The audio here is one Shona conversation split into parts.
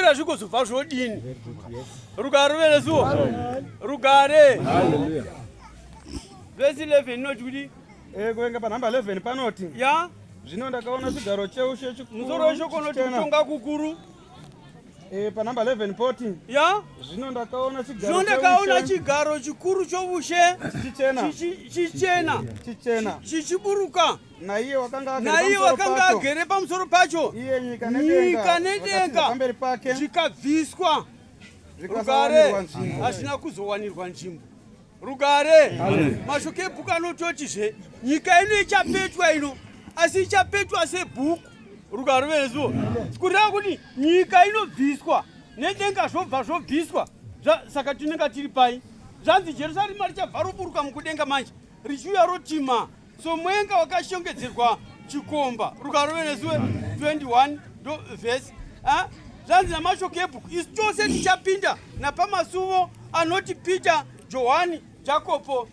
Zvokwira zvigozobva zvodini? Rugare ruve nesuwo. Rugare. Vhesi 11 inoti kuti Eh, kuverenga panhamba 11 panoti ya zvino ndakaona chigaro cheushe chikuru musoro weshoko unoti chichena. kutonga kukuru. Eh, panhamba 11 poti Ya zvino ndakaona chigaro zvino ndakaona cheushe chigaro chikuru choushe chichena chichena chichena chichiburuka naiye wakanga agere naiye pamusoro wakanga pacho. agere pamusoro pacho iye nyika nyika nedenga nedenga zvakatiza pamberi pake zvikabviswa rugare zvikasawanirwa nzvimbo hazvina kuzowanirwa nzvimbo rugare mashoko ebhuku anototizve nyika ino ichapetwa ino asi ichapetwa sebhuku rugare vezuo kureva kuti nyika inobviswa nedenga zvobva zvobviswa saka tinenge tiri pai zvanzi jerusarema richabva roburuka mukudenga manje richiuya rotima somwenga wakashongedzerwa chikomba rugare venesuwe 21 ndo vhesi zvanzi namashoko ebhuku isu tose tichapinda napamasuvo anoti peter johani jakobo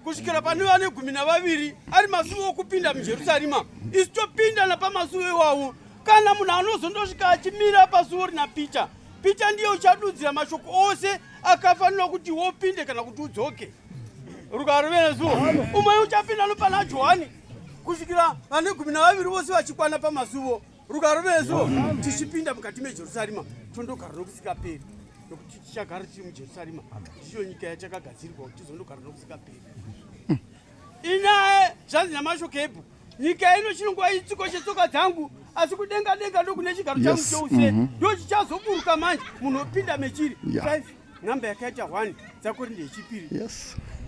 kusvikira pane vane 12 ari masuvo okupinda mujerusarema isu topinda napamasuvo iwawo kana munhu anozondosvika achimira pasuvo rina peter peter ndiye uchadudzira mashoko ose akafanira kuti wopinde kana kuti udzoke rugare venezuo umwe uchapinda nopana johani kusvikira vane 12 vose vachikwana pamasuvo rugare venezuo tichipinda mukati mejerusarema tondogara nokusingaperi nokuti tichagara tiri mujerusarema ndiyo nyika yatakagadzirirwa kuti tizondogara nokusingaperi inaye zvanzi namashoko ebhuku nyika ino chinongova chitsiko chetsoka dzangu asi kudenga denga ndokune chigaro changu chouse ndo chichazoburuka manje munhu opinda mechiri 5 namba yakaita 1 dzakorinde yechipiri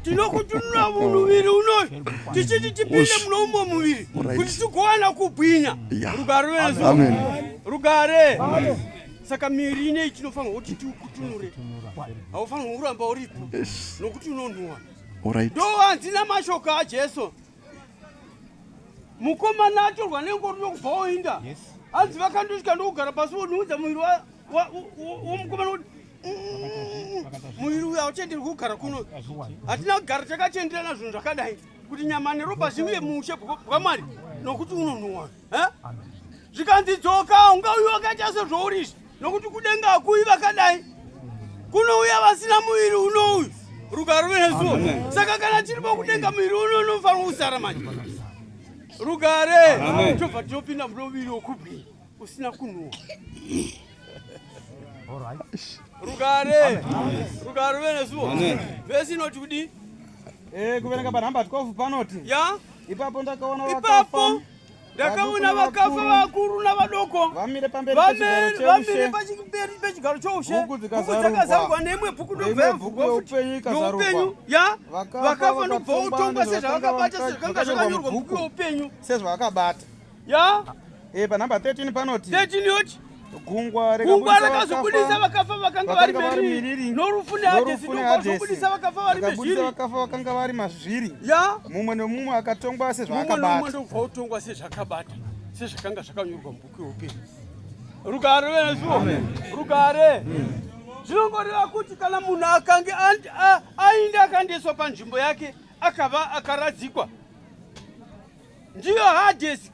tinokutunura muviri unoyu tichiti tipinde muno umwe muviri kuti tigowana kubwinya rugare venezu rugare saka miviri inei tinofanirwa kuti tiukutunure haufanirwa kuramba uripo nokuti unonhuwa ndowanzi namashoko ajesu mukomana atorwa nengoro ndokubva oinda hanzi vakandosvika ndokugara pasi vonhuudza muviri womukomana kuti muviri uyu hauchenderwi kugara kuno hatina kugara takachenderana zvinhu zvakadai kuti nyama neropa zviuye muushe bwamwari nokuti unonhuwa zvikanzi dzoka ungauyi wakaita sezvauri izvi nokuti kudenga hakuyi vakadai kunouya vasina muviri unouyu rugare rwenesuo saka kana tiripo kudenga muviri uno unofanira kusara manje rugare tobva tinopinda munoviri wokubwinya usina kunhuwa rugare rugare rwenesuo vhesi inoti kudii Eh, kuverenga panhamba 12 panoti ya ipapo ndakaona ipapo vakafa ndakaona vakafa vakuru navadoko vamire pamberi pechigaro vamire cheushe pamberi pechigaro choushe Bhuku bhuku dzikazarurwa. dzakazarurwa neimwe bhuku ndobva Neimwe yavhurwa bhuku futi youpenyu ikazarurwa. youpenyu ya Vakafa vakafa ndobva vakatongwa utongwa nezvakanga sezvavakabata sezvakanga zvakanyorwa zvakanyorwa mubhuku. mubhuku youpenyu sezvavakabata ya Eh, panhamba 13 panoti 13 yoti gungwa gungwa rikabudisa rakazobudisa vakafa vakafa vakanga vari vakanga vari meriri miriri, norufu nehadhesi norufu ndobva neHadhesi. zvobudisa vakafa vari Rikabudisa mezviri vakafa vakanga vari mazviri ya mumwe nemumwe akatongwa mumwe sezvaakabata nomumwe ndobva utongwa sezvakabata sezvakanga zvakanyorwa mubhuku youpenyu rugare venesuwo rugare zvinongoreva kuti kana munhu akange ainda akandoiswa panzvimbo yake akava akaradzikwa ndiyo hadhesi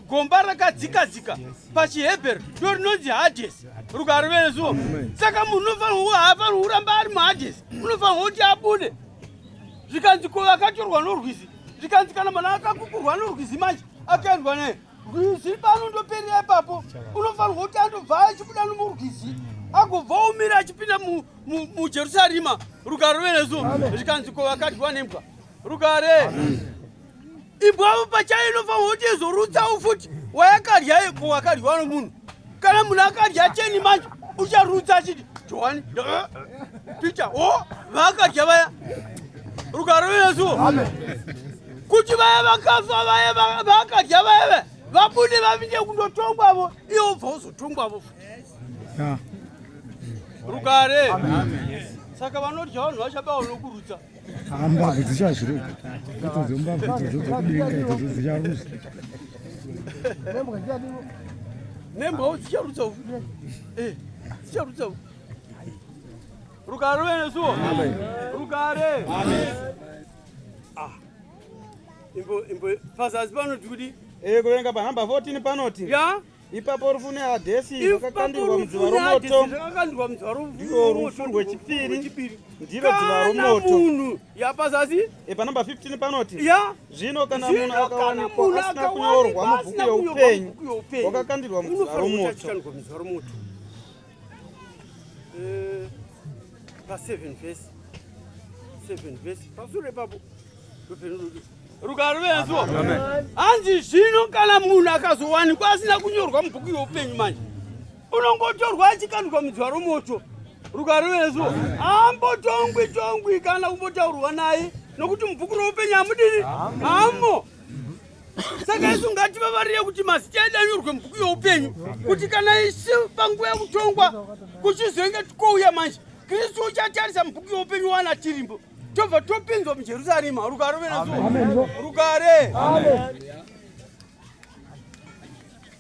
gomba rakadzikadzika pachihebheru ndo rinonzi hadhesi rugare venesuwo saka munhu unofanirwa haafanirwa kuramba ari muhadhesi unofanirwa kuti abude zvikanzi ko vakatorwa norwizi zvikanzi kana munhu akakukurwa norwizi manje akaendwa naye rwizi panondoperera ipapo unofanirwa kuti andobva achibuda nomurwizi agobva omira achipinda mujerusarema rugare rwenesu zvikanzi ko vakadyiwa nembwa rugare imbwa pachayo inofanirwa kuti izorutsawo futi wayakarya ko wakadyiwa nomunhu kana munhu akadya cheni manje ucharutsa achiti johani peter o vaakadya vaya rugare rwenesuwo kuti vaya vakafa vaya vakadya vaya vaya vabude vavinde kundotongwavo iye ubva uzotongwavo futi rugare saka vanodya vanhu vachabawa nokurutsa mbavhu dzichazvirega idzodzo mbavhu idzodzo dzekudenga idzodzo dzicharusa nembwawo dzicharutsa dzicharutsa rugare rwenesuwo rugare imbo imbo pazasi panoti kuti Eh, kuverenga panhamba 14 panoti ya Ipapo rufu neHadhesi zvakakandirwa mudziva romoto. Zvakakandirwa mudziva Ndiro rufu rwechipiri. rwechipiri. Ndiro dziva Kana romoto. munhu yapazasi Panamba 15 panoti ya zvino kana Zvino munhu kana akawanikwa munhu asina akawanikwa kunyorwa mubhuku asina kunyorwa youpenyu mubhuku youpenyu, wakakandirwa mudziva unofanira kuti romoto. achikandwa mudziva romoto. Pa7 vhesi, 7 vhesi, pasure ipapo rupenyu rudu rugare ruvenzuwa. Hanzi zvino kana munhu akazowanikwa asina kunyorwa mubhuku youpenyu, manje unongotorwa achikandwa mudziva romoto. Rugare ruvenzuwa. Ambotongwi tongwi kana kumbotaurwa naye, nokuti mubhuku roupenyu hamudini? Hamo. Saka isu ngativavarire kuti mazita edu anyorwe mubhuku youpenyu, kuti kana isu panguva yekutongwa kuchizenge kouya manje, Kristu uchatarisa mubhuku youpenyu wana tirimbo, tobva topinzwa muJerusarema. Rugare ruvenazuwa. Rugare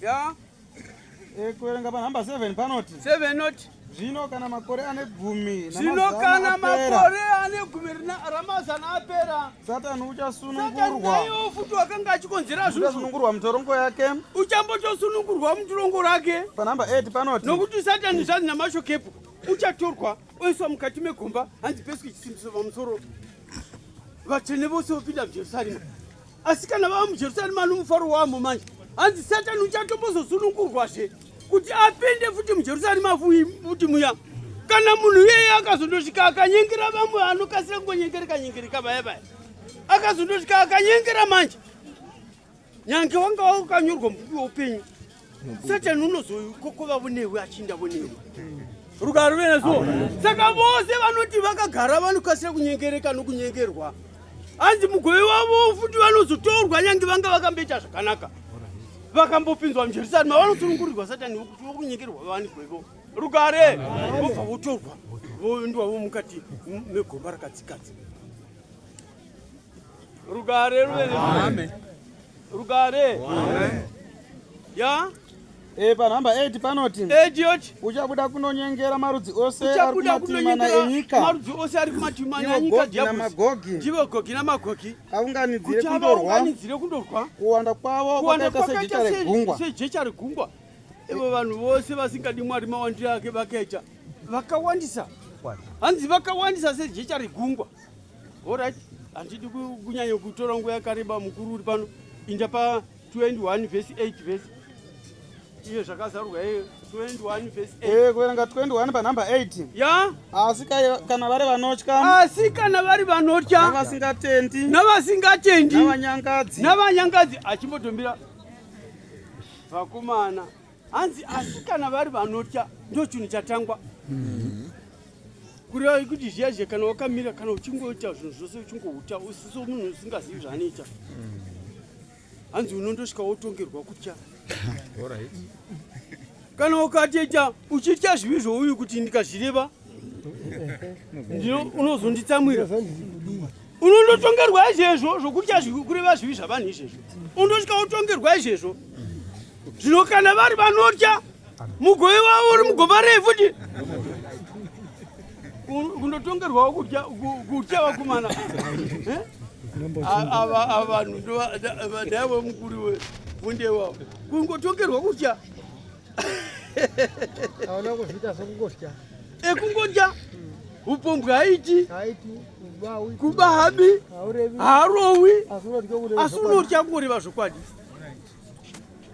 ya. Kuverenga panhamba 7 panoti 7 not. Zvino kana makore ane gumi Zvino namazana kana apera, makore ane gumi ramazana apera, Satani Satani uchasunungurwa naiwo futi wakanga achikonzera zvinhu uchasunungurwa mutorongo yake. Uchambotosunungurwa mutorongo rake. Panhamba 8 panoti Nokuti Satani, zvanzi namashokepo, uchatorwa oiswa mukati megomba, hanzi peswe chisimbiso pamusoro, vatsvene vose vopinda muJerusarema. Asi kana vava muJerusarema nomufaro wamo manje, hanzi Satani uchatombozosunungurwazve kuti apinde futi muJerusarema futi muya. Kana munhu iyeye akazondosvika akanyengera vamwe, anokasira kungonyengereka nyengereka vaya vaya, akazondosvika akanyengera manje, nyange wanga wakanyorwa mubhuku weupenyu, Satani unozokokovavo newe, achiindavo newe. Rugare ruvenezuwo. Saka vose vanoti vakagara vanokasira kunyengereka nokunyengerwa, hanzi mugove wavo futi vanozotorwa, nyange vanga vakamboita zvakanaka, vakambopinzwa muJerusarema, vanosunungurirwa Satani vokuti vokunyengerwa vawanikwevo. Rugare. Vobva votorwa voendwavo mukati megomba rakadzikadzi. Rugare ruve. Rugare ya. Panhamba 8 panoti Ediot. Uchabuda kunonyengera marudzi ose ari Uchabuda kumativi mana kunonyengera enyika, marudzi ose ari kumativi mana ivo enyika, Gogi Diablosi. naMagogi, Ndivo Gogi naMagogi, aunganidzire kuti kundorwa. avaunganidzire kundorwa. Kuwanda kwavo Kuwanda kwakaita kwakaita sejecha regungwa. Sejecha regungwa. Ivo vanhu vose vasingadi Mwari, mawandiro ake vakaita vakawandisa, hanzi vakawandisa sejecha regungwa. Alright, handidi kunyanya kutora nguva yakareba. Mukuru uri pano, inda pa21 vhesi 8, vhesi iyo zvakazarurwa iyo, 21 vhesi 8. Kuverenga 21 panhamba 8. Ya. Asi kana vari vanotya, Asi kana vari vanotya, navasingatendi, navasingatendi, navanyangadzi, navanyangadzi. Achimbotombira vakomana, hanzi asi kana vari vanotya, ndo chinhu chatangwa kureva kuti zviya zviya kana wakamira, kana uchingoita zvinhu zvose uchingohuta usiso munhu usingazivi zvaanoita, hanzi unondosvika wotongerwa kutya. Kana ukatoita uchitya zvivi zvouyu kuti ndikazvireva unozonditsamwira, unondotongerwa izvezvo zvokutya kureva zvivi zvavanhu izvezvo, undosvika wotongerwa izvezvo. Zvino kana vari vanotya, mugove wavo uri mugomba rei futi? Kundotongerwawo kutya, kutya vakomana. Eh? Ava vanhu ndaivo mukuru wundewawo kungotongerwa kutya. Hauna kuzviita sokungotya. Ekungotya upombwe haiti. Haiti, kuba hauiti. Kuba habi. Haurevi. Haarowi. Asi unotya kureva Asi zvokwadi. unotya kungoreva zvokwadi.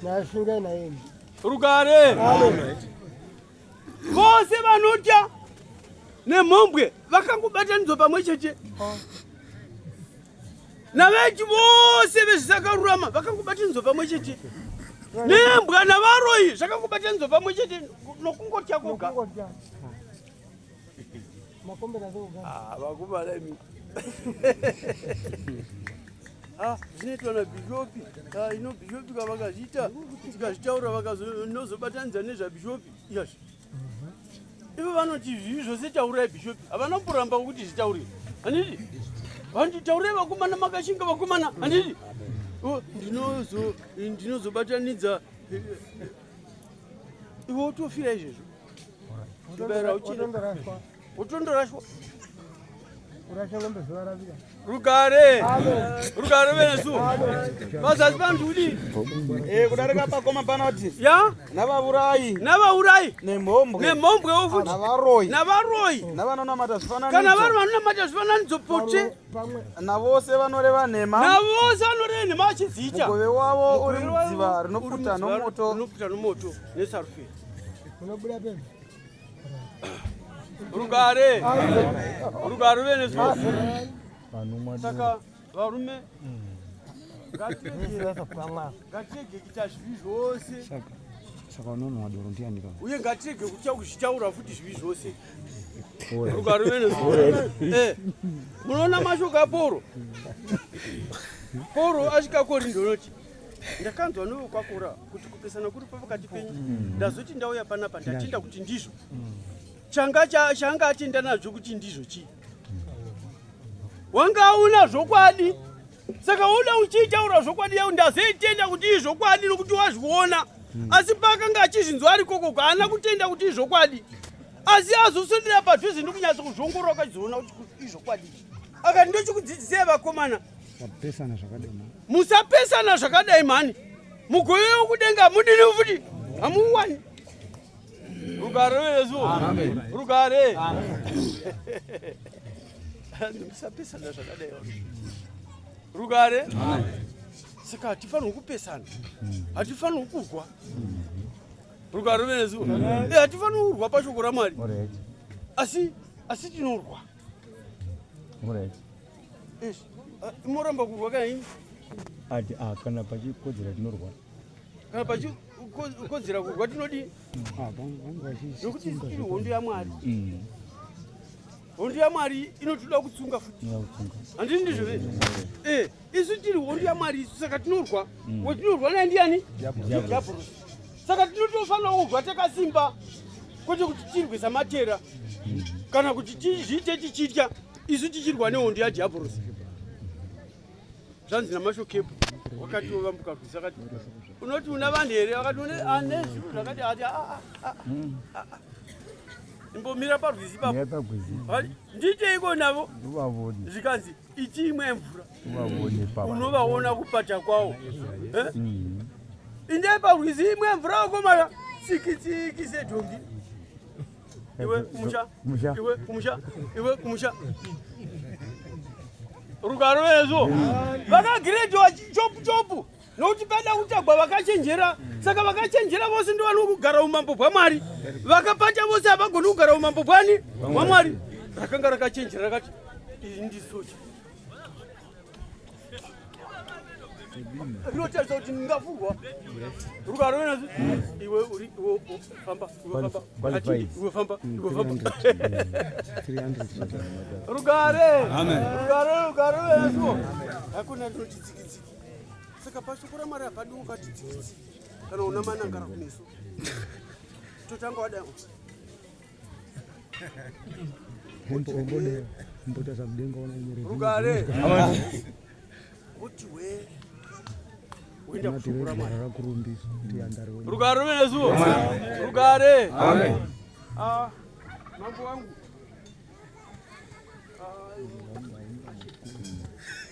Nashingai nayeni. Rugare. Vose vanotya nemhombwe vakangobatanidzwa pamwe chete, navaiti vose vezvisakarurama vakangobatanidzwa pamwe chete, nembwa navaroyi zvakangobatanidzwa pamwe chete nokungotya koga. Nokungotya. Makombera sokugara. Ah, vakomana imi. Ah, zvinoitwa nabhishopi. Ah, ino bhishopi kavakazviita, tikazvitaura vakazonozobatanidza nezvabhishopi iyazvi. Ivo vanoti zvivi zvose taurai bhishopi, havana kumboramba kuti zvitaure, handiti? Vanoti taurai vakomana, makashinga vakomana, handiti? Oh, ndinozobatanidza iwe wotofira izvezvo. Kubayira uchena. Watondorashwa. Wotondorashwa. Kurasha ng'ombe zuva ravira. Rugare. Rugare venesu. Vazasi vanoti kudii? Eh, kudarika pakoma panoti Ya? navaurayi Navaurayi. nemhombwe Nemhombwewo futi. navaroyi Navaroyi. navanonamata Kana vari zvifananidzo vanonamata zvifananidzo pote. Pamwe navose vanoreva nhema. Navose vanoreva nhema vachidziita. Mugove wavo uri mudziva rinopfuta nomoto. Rinopfuta nomoto nesaruferi. unobuda pembe. Rugare. Rugare venesu. Saka varume ngatirege kuita zvivi zvose. Saka unonwa doro ndiani ka? Uye ngatirege kutya kuzvitaura futi zvivi zvose. Rugare venesu. Eh, munoona mashoko aPauro. Pauro asvika Korindo unoti ndakanzwa novokwakora kuti kupesana kuri pakati penyu, ndazoti ndauya panapa ndatenda kuti ndizvo. Changa changa atenda nazvo kuti ndizvo chii? Wanga una zvokwadi, saka uda uchiitaura zvokwadi yau ndazoitenda kuti izvokwadi nokuti wazviona. Asi paakanga achizvinzwa ari koko haana kutenda kuti izvokwadi, asi azoswedera padhuze ndikunyatsa kuzviongorora akachizoona kuti izvokwadi. Akati ndochikudzidzisai vakomana, Sapesana zvakadai mani. Musapesana zvakadai mhani, mugove wekudenga mudini futi hamuwani. Rugare vesu, rugare. Musapesana zvakadai, rugare. Saka hatifanirwi kupesana, hatifanirwi kurwa. Rugare venesu. Hatifanirwi kurwa pashoko raMwari. Asi tinorwa. Yes. Ah, moramba kurwa kana ini? Ati ah, kana pachikodzera tinorwa. Kana pachikodzera kurwa tinodii? Ah, vangu Nokuti vachisunga. iri hondo yaMwari. Hondo yaMwari inotoda kutsunga futi. Kutsunga. Handini ndizvo ve isu tiri hondo yaMwari isu, saka tinorwa. Wetinorwa naye ndiani? Diabhurosi. Saka tinotofanira kurwa takasimba, kwete kuti tirwe samatera kana kuti tizviite tichitya isu tichirwa nehondo yadhiabhurosi. Zvanzi namashokepo wakati wovambuka rwizi, akati unoti una vanhu here? Akati ane zvinhu zvakati. Ati "Ah, ah, ah, ah, ah. Imbomira parwizi ipapo." Mira pagwizi. Akati, "Ndiiteiko navo?" Uvavone. Zvikanzi iti imwe mvura. Uvavone papa. Unovaona kupata kwawo. Eh? Indai parwizi, imwe mvura wakomana, tsiki tsiki sedhongi. Iwe kumusha. Kumusha. Iwe kumusha, iwe kumusha. Rugare vezo. Vakagiredhiwa chopu chopu nokuti pada kutagwa vakachenjera. Saka vakachenjera vose ndovano kugara umambo bwaMwari. Vakapata vose havagoni kugara umambo bwani? Hwamwari. Rakanga rakachenjera rakati iri ndisocha rinotarisa kuti ndingafurwa. Rugare venazo. Iwe uri iwe famba, iwe famba. Qualified. Iwe famba, iwe famba. 300. Rugare, rugare, rugare venazo. Hakuna ndinoti tsikitsiki. Saka pashoko raMwari hapadi ukati tsikitsiki kana una manangara kumeso, totanga wadai. Ombode mbota mudenga ona nyere. Rugare. Kuti we woenda kushoko raMwari. Rakakurumbisa kuti andari. Rugare venezuo, rugare. Ah, mambo wangu.